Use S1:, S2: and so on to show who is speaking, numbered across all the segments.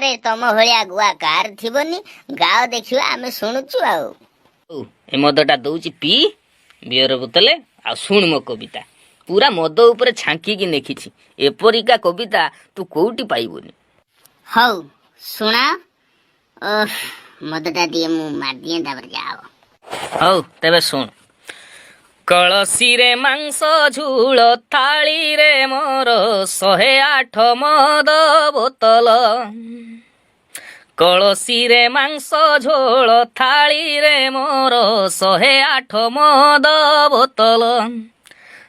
S1: ଗାଁରେ ତମ ଭଳିଆ ଗୁଆ କାର ଥିବନି। ଗାଅ ଦେଖିବା, ଆମେ ଶୁଣୁଛୁ ଆଉ।
S2: ହଉ, ଏ ମଦଟା ଦଉଛି ପି, ବିୟର ବୋତଲେ, ଆଉ ଶୁଣ ମୋ କବିତା। ପୁରା ମଦ ଉପରେ ଛାଙ୍କିକି ଲେଖିଛି। ଏପରିକା କବିତା ତୁ କୋଉଠି ପାଇବୁନି।
S1: ହଉ, ଶୁଣା। ଓଃ, ମଦଟା ଦିଏ, ମୁଁ ମାରିଦିଏ, ତାପରେ ଯାଅ।
S2: ହଉ, ତେବେ ଶୁଣ। କଳସୀରେ ମାଂସ ଝୁଳ, ଥାଳିରେ ମୋର 108 ମଦ ବୋତଲ। କଳସୀରେ ମାଂସ ଝୋଳ, ଥାଳିରେ ମୋର 108 ମଦ ବୋତଲ।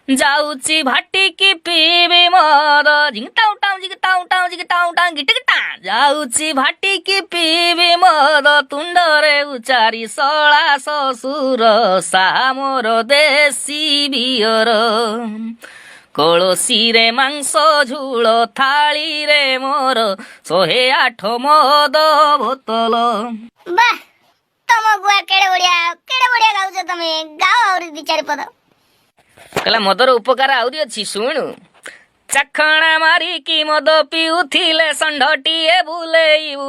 S2: ଯାଉଛି ଭାଟିକି ପିଇବି ମଦ, ଝିଙ୍ଗ ଟାଉ ଟାଉ ଝିଙ୍ଗ ଟାଉ ଟାଉ ଝିଙ୍ଗ ଟାଉ ଟାଉ ଗିଟିକି ଟା। ଯାଉଛି ଭାଟିକି ପିଇବି ମଦ, ତୁଣ୍ଡରେ ଉଚାରି ଶଳା ଶ୍ୱଶୁର, ସାହା ମୋର ଦେଶୀ ବିୟର। କଳସୀରେ ମାଂସ ଝୁଳ, ଥାଳିରେ ମୋର 108 ମଦ ବୋତଲ।
S1: ବାহ, ତମ ଗୁଆ କେଡେ ବଢିଆ, କେଡେ ବଢିଆ ଗାଉଛ ତମେ। ଗାଅ ଆହୁରି ଦି ଚାରି ପଦ।
S2: କହିଲା, ମଦର ଉପକାର ଆହୁରି ଅଛି, ଶୁଣୁ। ଚାଖଣା ମାରିକି ମଦ ପିଉଥିଲେ ଷଣ୍ଢଟିଏ ବୁଲେଇବୁ।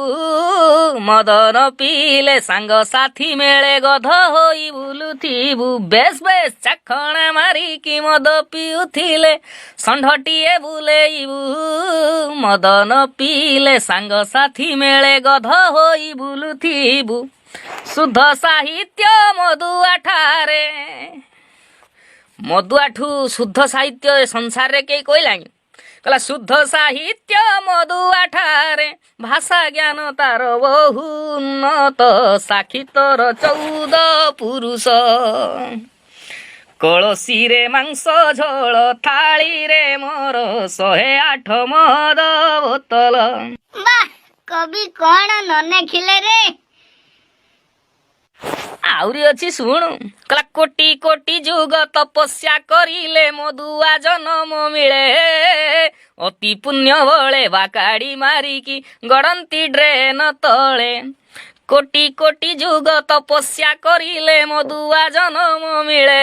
S2: ମଦ ନ ପିଇଲେ ସାଙ୍ଗସାଥି ମେଳେ ଗଧ ହୋଇ ବୁଲୁଥିବୁ। ବେଶ ବେଶ। ଚାଖଣା ମାରିକି ମଦ ପିଉଥିଲେ ଷଣ୍ଢଟିଏ ବୁଲେଇବୁ। ମଦ ନ ପିଇଲେ ସାଙ୍ଗସାଥି ମେଳେ ଗଧ ହୋଇ ବୁଲୁଥିବୁ। ଶୁଦ୍ଧ ସାହିତ୍ୟ ମଦୁଆ ଠାରେ। ମଦୁଆଠୁ ଶୁଦ୍ଧ ସାହିତ୍ୟ ଏ ସଂସାରରେ କେହି କହିଲାଣି? କହିଲା, ଶୁଦ୍ଧ ସାହିତ୍ୟ ମଦୁଆ ଠାରେ, ଭାଷା ଜ୍ଞାନ ତାର ବହୁ ଉନ୍ନତ, ସାକ୍ଷୀ ତୋର 14 ପୁରୁଷ। କଳସୀରେ ମାଂସ ଝୋଳ, ଥାଳିରେ ମୋର 108 ମଦ ବୋତଲ।
S1: ବାহ, କବି କଣ ନ ଲେଖିଲେ ରେ!
S2: ଆହୁରି ଅଛି, ଶୁଣୁ। କହିଲା, କୋଟି କୋଟି ଯୁଗ ତପସ୍ୟା କରିଲେ ମଦୁଆ ଜନମ ମିଳେ। ଅତି ପୁଣ୍ୟ ବଳେ ବାକାଡି ମାରିକି ଗଡ଼ନ୍ତି ଡ୍ରେନ ତଳେ। କୋଟି କୋଟି ଯୁଗ ତପସ୍ୟା କରିଲେ ମଦୁଆ ଜନମ ମିଳେ।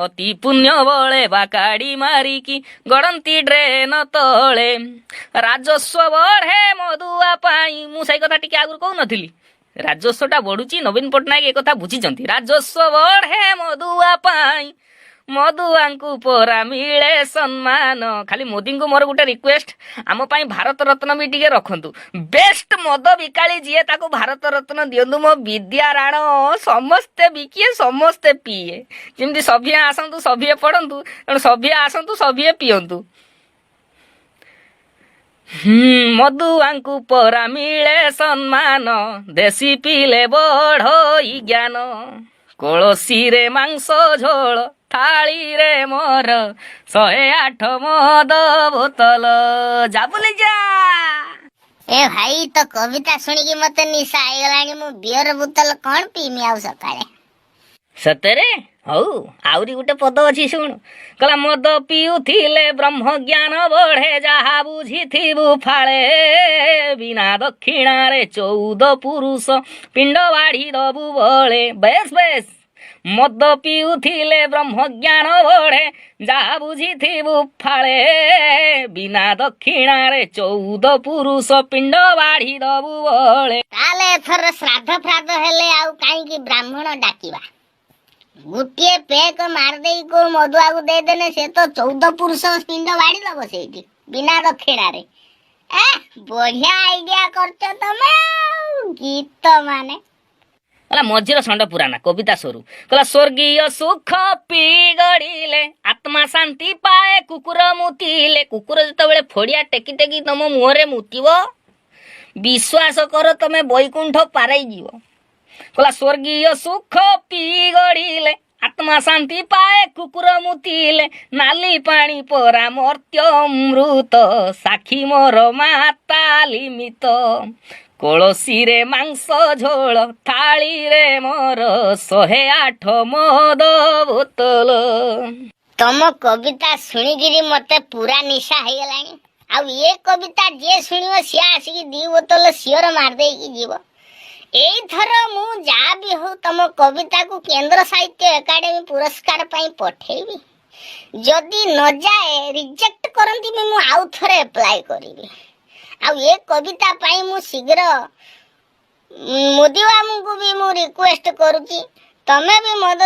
S2: ଅତି ପୁଣ୍ୟ ବଳେ ବାକାଡି ମାରିକି ଗଡ଼ନ୍ତି ଡ୍ରେନ ତଳେ। ରାଜସ୍ୱ ବଢ଼େ ମଦୁଆ ପାଇଁ। ମୁଁ ସେଇ କଥା ଟିକେ ଆଗରୁ କହୁନଥିଲି, ରାଜସ୍ୱଟା ବଢୁଛି। ନବୀନ ପଟ୍ଟନାୟକ ଏକଥା ବୁଝିଛନ୍ତି। ରାଜସ୍ୱ ବଢ଼େ ମଦୁଆ ପାଇଁ, ମଦୁଆଙ୍କୁ ପରା ମିଳେ ସମ୍ମାନ। ଖାଲି ମୋଦିଙ୍କୁ ମୋର ଗୋଟେ ରିକ୍ୱେଷ୍ଟ, ଆମ ପାଇଁ ଭାରତ ରତ୍ନ ବି ଟିକେ ରଖନ୍ତୁ। ବେଷ୍ଟ ମଦ ବିକାଳି ଯିଏ, ତାକୁ ଭାରତ ରତ୍ନ ଦିଅନ୍ତୁ। ମୋ ବିଦ୍ୟା ରାଣ ସମସ୍ତେ ବିକିଏ, ସମସ୍ତେ ପିଏ। ଯେମିତି ସଭିଏ ଆସନ୍ତୁ ସଭିଏ ପଢନ୍ତୁ, ତେଣୁ ସଭିଏ ଆସନ୍ତୁ, ସଭିଏ ପିଅନ୍ତୁ। ମଦୁଆଙ୍କୁ ପରା ମିଳେ ସମ୍ମାନ, ଦେଶୀ ପିଇଲେ ବଢ଼ଇ ଜ୍ଞାନ। କଳସୀରେ ମାଂସ ଝୋଳ, ଥାଳିରେ ମୋର 108 ମଦ ବୋତଲ। ଯା ବୋଲି ଯା।
S1: ଏ ଭାଇ, ତୋ କବିତା ଶୁଣିକି ମତେ ନିଶା ହେଇଗଲାଣି। ମୁଁ ବିୟର ବୋତଲ କଣ ପିଇମି ଆଉ ସକାଳେ?
S2: ସତରେ? ହଉ, ଆହୁରି ଗୋଟେ ପଦ ଅଛି, ଶୁଣୁ। କହିଲା, ମଦ ପିଉଥିଲେ ବ୍ରହ୍ମ ଜ୍ଞାନ ବଢେ, ଯାହା ବୁଝିଥିବୁ ଫାଳେ। ବିନା ଦକ୍ଷିଣାରେ 14 ପୁରୁଷ ପିଣ୍ଡ ବାଢି ଦବୁ ବଳେ। ବେଶ ବେଶ। ମଦ ପିଉଥିଲେ ବ୍ରହ୍ମ ଜ୍ଞାନ ବଢେ, ଯାହା ବୁଝିଥିବୁ ଫାଳେ। ବିନା ଦକ୍ଷିଣାରେ 14 ପୁରୁଷ ପିଣ୍ଡ ବାଢି ଦବୁ ବଳେ।
S1: ତାହେଲେ ଏଥର ଶ୍ରାଦ୍ଧ ଫ୍ରାଦ୍ଧ ହେଲେ ଆଉ କାହିଁକି ବ୍ରାହ୍ମଣ ଡାକିବା? ଗୋଟିଏ ପେକ ମାରିଦେଇ କୋଉ ମଦୁଆକୁ ଦେଇଦେନେ, ସେ ତ 14 ପୁରୁଷ ପିଣ୍ଡ ବାଢି ଦବ ସେଇଠି ବିନା ଦକ୍ଷିଣାରେ। ଏ ବଢିଆ ଆଇଡିଆ କରୁଛ ତମେ ଆଉ ଗୀତ ମାନେ।
S2: କହିଲା, ମଝିର ଷଣ୍ଢ ପୁରାନା କବିତା ସରୁ। କହିଲା, ସ୍ୱର୍ଗୀୟ ସୁଖ ପି ଗଡ଼ିଲେ ଆତ୍ମା ଶାନ୍ତି ପାଏ କୁକୁର ମୁତିଲେ। କୁକୁର ଯେତେବେଳେ ଫଡ଼ିଆ ଟେକି ଟେକି ତମ ମୁହଁରେ ମୁତିବ, ବିଶ୍ୱାସ କର, ତମେ ବୈକୁଣ୍ଠ ପାରେଇ ଯିବ। କହିଲା, ସ୍ୱର୍ଗୀୟ ସୁଖ ପି ଗଡ଼ିଲେ ଆତ୍ମା ଶାନ୍ତି ପାଏ କୁକୁର ମୁତିଲେ। ନାଲି ପାଣି ପରା ମର୍ତ୍ତ୍ୟ ଅମୃତ, ସାକ୍ଷୀ ମୋର ମାତା ଲିମିତ। କଳସୀରେ ମାଂସ ଝୋଳ, ଥାଳିରେ ମୋର 108 ମଦ ବୋତଲ।
S1: ତମ କବିତା ଶୁଣିକିରି ମତେ ପୁରା ନିଶା ହେଇଗଲାଣି। ଆଉ ଏ କବିତା ଯିଏ ଶୁଣିବ, ସିଏ ଆସିକି ଦି ବୋତଲ ସିଓର ମାରିଦେଇକି ଯିବ। ଏଇଥର ମୁଁ ଯାହା ବି ହଉ ତମ କବିତାକୁ କେନ୍ଦ୍ର ସାହିତ୍ୟ ଏକାଡେମୀ ପୁରସ୍କାର ପାଇଁ ପଠେଇବି। ଯଦି ନଯାଏ, ରିଜେକ୍ଟ କରନ୍ତି ବି, ମୁଁ ଆଉ ଥରେ ଆପ୍ଲାଏ କରିବି। ଆଉ ଏ କବିତା ପାଇଁ ମୁଁ ଶୀଘ୍ର ମୋଦି ବାବୁଙ୍କୁ ବି ମୁଁ ରିକ୍ୱେଷ୍ଟ କରୁଛି, ତମେ ବି ମଦ